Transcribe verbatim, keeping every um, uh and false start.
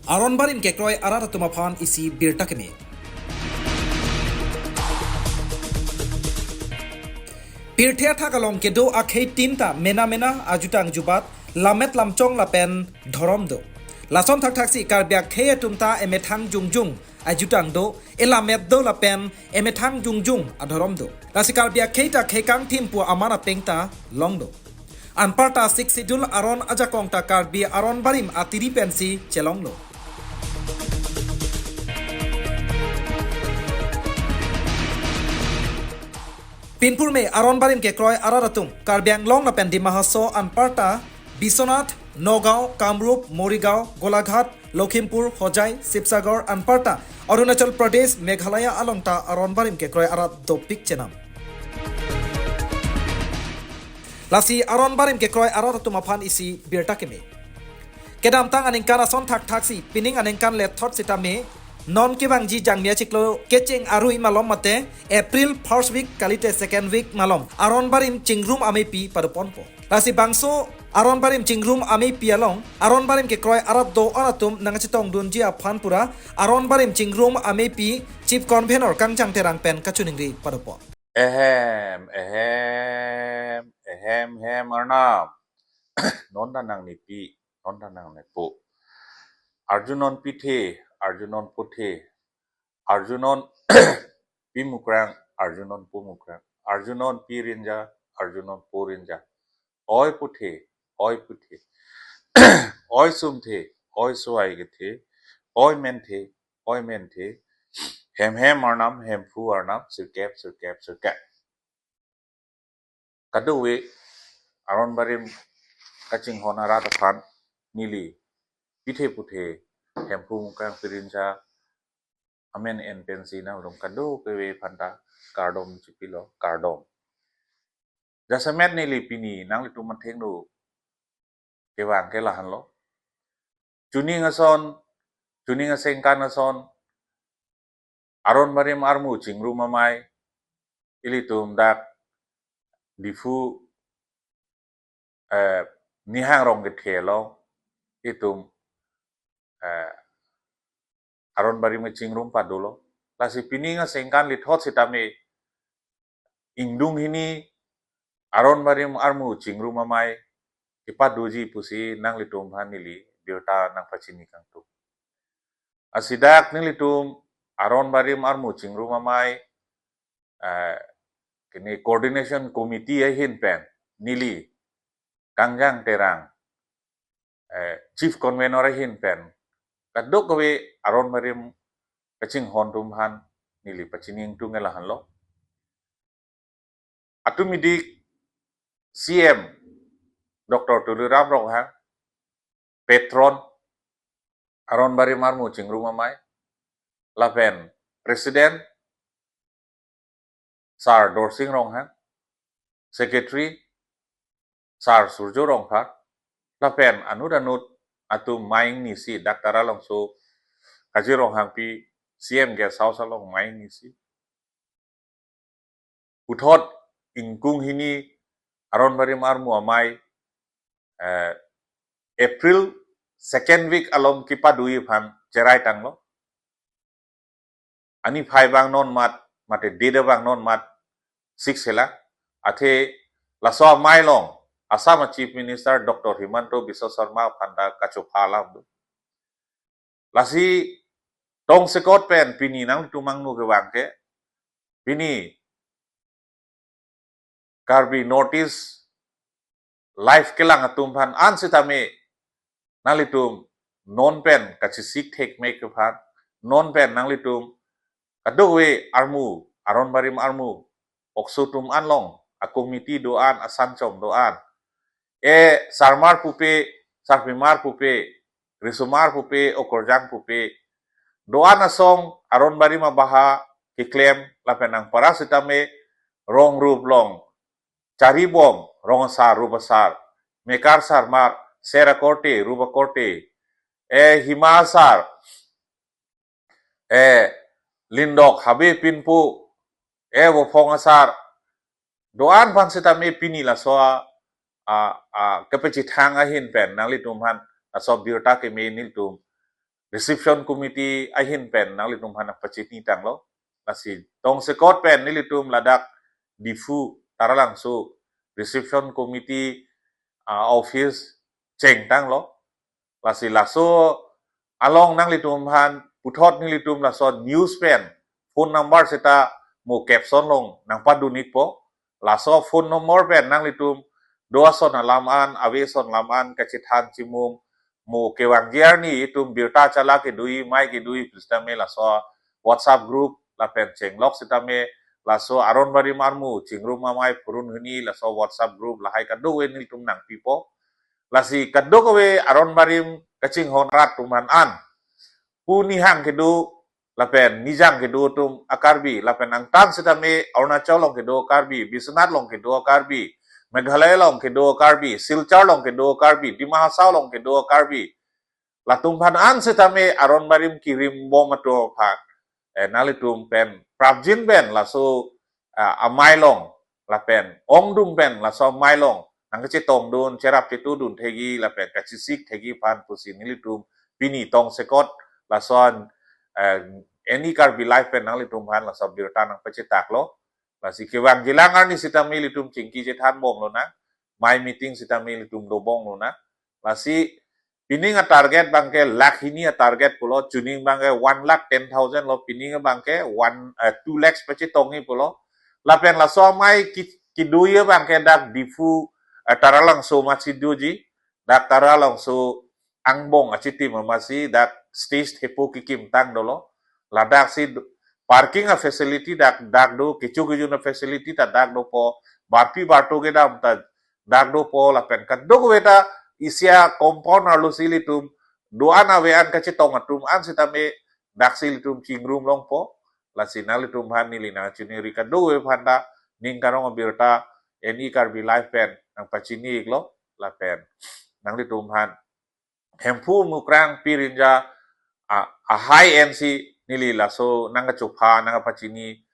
Aron barim kekroi arat atum aphan isi birta keme. Pirthe athak along kedo akhei tin ta mena mena ajutang jubat, lammet lamchong lapen dhorom do. Lason thakthaksi Karbi akhei atum ta emethang jongjong ajutang do, elamet do lapen emethang jongjong adhorom do. Lasi Karbi akhei ta khei kangthim pu aman apeng ta longlo. Anparta Sixth Schedule aron ajakong ta Karbi aron barim atiri pensi chelonglo. Pinpur me aron barim kekroi arat atum Karbi Anglong lapen Dima Hasao anparta Biswanath, Nagaon, Kamrup, Morigaon, Golaghat, Lakhimpur, Hojai, Sibsagar anparta Arunachal Pradesh, Meghalaya along ta aron barim kekroi arat dopik chenam. Lasi aron barim kekroi arat atum aphan isi birta keme. Kedamtang aningkan ason thakthaksi pining aningkan lethot sitame non kevangji Jangmi achiklo kecheng arui malom mate April first week kalite second week malom aron barim chingrum amepi padoponpo. Lasi bangso aron barim chingrum amepi along aron barim kekroi arat do-an atum nangchetongdunji aphan pura aron barim chingrum amepi Chief Convener Kangjang Terang pen kachiningri padopon. Ehem, ehem, ehem, hem, Arnam. Non ta nangnepi, non ta nangnepo. Arjunon pithe, arjunon puthe, arjunon pimukrang, arjunon pumukrang, arjunon pirinja, arjunon purinja. Oi puthe, oi puthe. Oi sumthe, oi suai kethe, oi menthe, oi menthe. Hem hem Arnam, hemphu Arnam, sirkep, sirkep, sirkep. Kadokave aron barim kachinghon arat aphan neli pithe puthe, hemphu mukrang pirinja amen en pensi nangdong kadokave aphan ta kardom chipilo, kardom. Jasemet neli pini nanglitum athengno kevang ke lahenlo. Chuning ason, chuning asengkan ason, aron barim armu chingrum amei, ilitum dak Diphu, eh, Nihang Rong kethe along, itum, eh, aron barim chingrum padolo. Lasi pining asengkan lethot sitame ingdung hini aron barim armu chingrum amei kepadoji pusi nanglitum aphan neli birta nangpachini kangtung. Lasi dak nelitum aron barim armu chingrum amei, eh, kini coordination committee ahin pen neli Kangjang Terang, eh, Chief Convener ahin pen kadokave aron barim kachinghon atum aphan neli pachini ingtung ke lahenlo. Atum idik C M Doctor Tuliram Ronghang, patron aron barim armu chingrum amei, lapen President Sir Dorsing Ronghang, Secretary Sir Surjo Rongphar, lapen anut anut atum mei ingnisi, Doctor Alongso Kaji Ronghangpi, C M Guest House along mei ingnisi. Puthot ingkung hini aron barim armu amei, eh, April second week along kepadoji aphan cherai tanglo. Ani phai abang non mat, mate date abang non mat sik sela. Athe laso amei along Assam Chief Minister Doctor Himanta Biswa Sarma aphan ta kachopha alam do. Lasi tongsekot pen pini nanglitum angno kevang ke, pini Karbi North East live kelang atum aphan an sitame nanglitum non pen kachesik thek mek aphan, non pen nanglitum kadokave armu aron barim armu, okso atum an along, a committee do-an, asanchom do-an, e sarmar pupe, sarpimar pupe, risomar pupe, okorjang pupe, do-an asong aron barim abaha keklem lapen nangpara sitame rong rup along charibom, rong asar, rup asar, mekar sarmar, ser akorte, rup akorte, e hima asar, e lindok habe pinpo, e vophong asar, do-an aphan sitame pini laso a, a, a kepachethang ahin pen nanglitum aphan laso birta keme nelitum reception committee ahin pen nanglitum aphan nangpachini tanglo. Lasi tongsekot pen nelitum ladak Diphu Taralangso reception committee, ah, office chengtanglo. Lasi laso along nanglitum aphan puthot nelitum laso news pen phone number seta mo caption along nangpadun-ikpo. Laso phone number pen nanglitum do ason alam an, ave ason alam an kachethan chimum, mo kevangji arni itum birta chala kedo-i, mei kedo-i pusitame laso WhatsApp group lapen chenglok sitame laso Aron Barim armu chingrum amei phurun hini laso WhatsApp group lahai kadokave nelitum nangpipo. Lasi kadokave Aron Barim kachinghon arat atum aphan an, pu nihang kedo lapen nijang kedo atum a-Karbi, lapen angtan sitame Arunachal along kedo a-Karbi, Biswanath along kedo a-Karbi, Meghalaya along kedo a-Karbi, Silchar along kedo a-Karbi, Dima Hasao along kedo a-Karbi, latum aphan an sitame Aron Barim kirimbom atum aphan, eh, nanglitum pen prapjin pen laso, ah, amei along lapen ongdung pen laso amei along nangkachetongdun, cherap chetudun thekji lapen kachesik thekji aphan pusi nelitum pini tongsekot lason, eh, Any Karbi Live pen nanglitum aphan laso birta nangpachetaklo. Lasi kevangjilang arni sitame ilitum chingki chethanbomlonang, mei meeting sitame ilitum dobomlonang. Lasi pining a-target abangke lakh hini a-target pulo, chuning abangke one lakh ten thousand lo, pining abangke one, eh, two lakhs pachetongji pulo. Lapen laso amei ki-, kedo-i abangke dak Diphu, eh, Taralangso amatsi doji, dak Taralangso angbong achitim amatsi dak stage thepo kekimtang dolo. Ladaksi do-, parking a-facility dak, dak do, kecho kejun a-facility ta dak dopo, barpi barto kedam ta dak dopo, lapen kadokave ta isi a-compound arlosi ilitum do-an ave-an kachetong atum an sitame daksi ilitum chingrum longpo. Lasi nanglitum aphan neli nangchiningri kadokave aphan ta ning karong abirta Any Karbi Live pen nangpachini-iklo, lapen nanglitum aphan Hemphu Mukrang Pi Rinja a, a-hai ensi neli laso nangkachopha nangkapachini